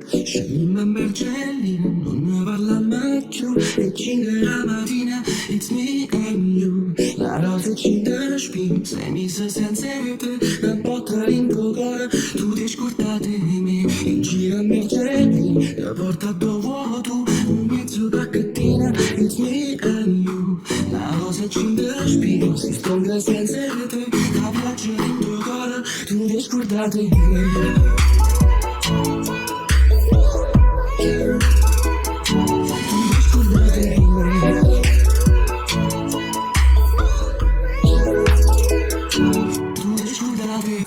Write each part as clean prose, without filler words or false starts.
Scennimm a Mergellina, nun ne parlamm cchiù. 'E cinche d' 'a matina, it's me and you. Na rosa e cinche spine, 6 mise senza 'e te. Na botta dint' 'o core, tu t'hê scurdato 'e me. In giro a Mergellina, te porto addò vuò tu. 'Mmiezz' 'o pacchettino, it's me and you. Na rosa e cinche spine, si stongo senza 'e te. Na piaggia dint' 'o core, tu t'hê scurdato 'e me. Tu t'hê scurdato 'e me. Tu t'hê scurdato 'e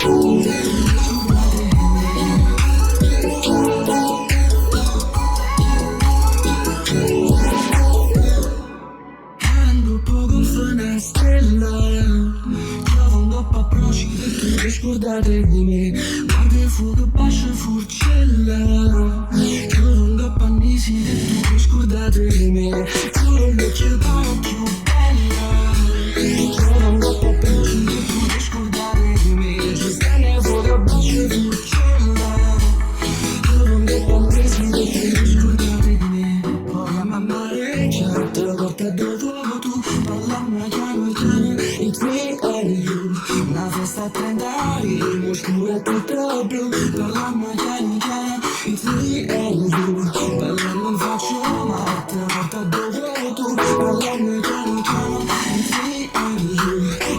Tu t'hê scurdato 'e me. 'Ncopp' 'o golfo 'na stella. Chiove 'ncopp' a Procida e tu t'hê scurdato 'e me. Guarda 'e fuoco abbascio Furcella. Chiove 'ncopp' a Nisida e tu t'hê scurdato 'e me. Chiure l'uocchie pare cchiù bella. Chiove 'ncopp' a Procida e tu t'hê scurdato 'e me. Ce stanno 'e fuoco abbascio Furcella. Chiove 'ncopp' a Nisida e tu t'hê scurdato 'e me. Poi jammo a mare, te porto addò vuò tu. Parlammo chiano chiano, it's me and you. Na festa a 30 anni, mo scuro è tutto blu. Parlammo chiano chiano, it's me and you. Parlammo 'nfaccia 'o mare, te porto addò vuò tu. Parlammo chiano chiano, it's me and you.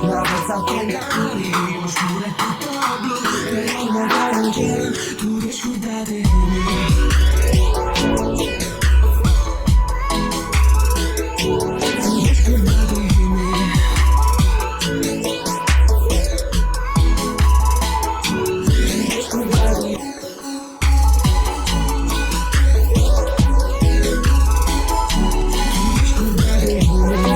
Na festa a 30 anni, mo scuro è tutto blu. Parlammo chiano chiano, tu t'hê scurdato 'e me. Tu t'hê scurdato 'e me. Tu t'hê scurdato 'e Tu t'hê scurdato 'e me.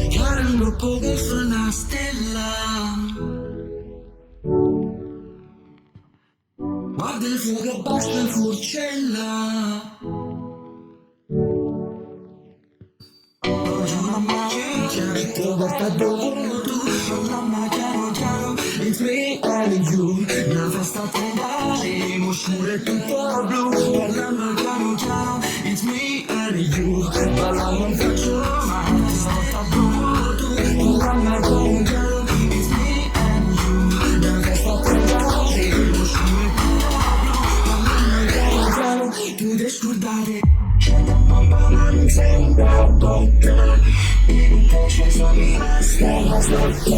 Chiove 'ncopp' 'o golfo 'na stella. Guarda il fuoco abbascio Furcella. Te porto addò vuò tu. Parlammo chiano chiano, it's me and you. Na festa a 30 anni, mo scuro è tutto blu. Parlammo chiano chiano, it's me and you. Parlammo 'nfaccia 'o mare, te porto addò vuò tu. Parlammo chiano chiano, it's me and you. Na festa a 30 anni, mo scuro è tutto blu. Parlammo chiano chiano, tu t'hê scurdato. Ma nun sento 'a botta. Io e te ce siamo rimasti sotto.